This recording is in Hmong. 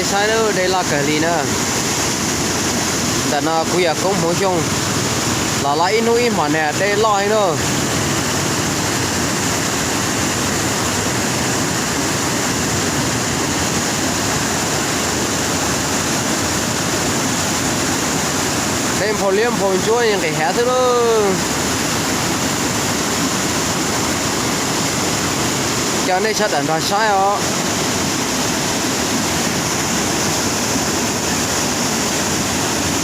Saib lub dej loj kawg li na. Ntawm no kuv yawm koob Hmoov Xyooj los lawm ib hnub ib hmos na, dej loj heev na. Dej nphau liab nphau ntsuab nqis hav xwb lauj. Coj nej sawv daws nrog saib os.